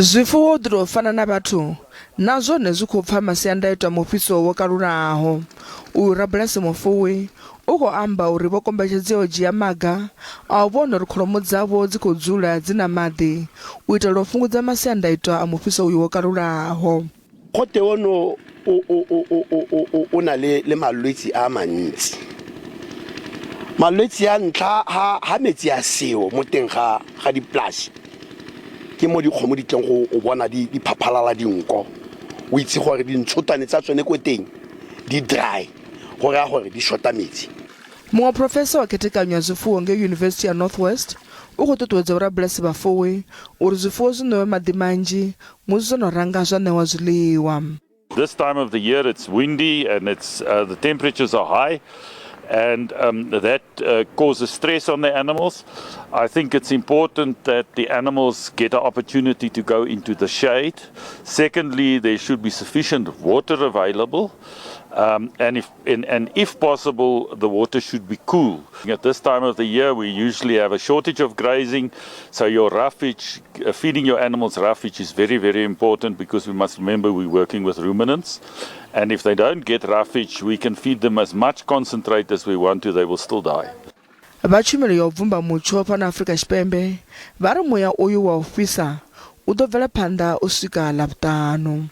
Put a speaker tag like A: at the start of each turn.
A: Zwifuwo u ḓi tou fana na vhathu, na zwone zwi khou pfa masiandaitwa a mufhiso wo kalulaho. Uyu rabulasi mufuwi u khou amba uri vho kombetshedzea u dzhia maga a u vhona uri kholomo dzavho dzi khou dzula dzi na maḓi u itela u fhungudza masiandaitwa a mufhiso uyu wo kalulaho.
B: Gote ono o, o, o, o, o, o, o, o na le, le malwetsi a mantsi. Malwetsi a ntlha ha, ha metsi a seo mo teng ga, ga dipolase, ke mo dikgomo di tleng go o bona di, di phaphalala dinko. O itse gore dintshotwane tsa tsone ko teng di dry, go raya gore di shota metsi.
A: Muṅwe phurofesa wa khethekanyo ya zwifuwo ngei Yunivesithi ya North West u khou ṱuṱuwedza vhorabulasi vhafuwi uri zwifuwo zwi ṋewe maḓi manzhi musi zwo no ranga zwa ṋewa zwiḽiwa.
C: This time of the year it's windy and it's uh, the temperatures are high and um, that uh, causes stress on the animals. I think it's important that the animals get an opportunity to go into the shade. Secondly, there should be sufficient water available. Um, and, if, and, and if possible, the water should be cool. At this time of the year, we usually have a shortage of grazing, so your roughage, feeding your animals roughage is very, very important because we must remember we're working with ruminants. And if they don't get roughage, we can feed them as much concentrate as we want to, they will still die.
A: Vha tshumelo ya u bvumba mutsho fhano Afrika Tshipembe vha ri muya uyu wa u fhisa u ḓo bvela phanḓa u swika Ḽavhuṱanu.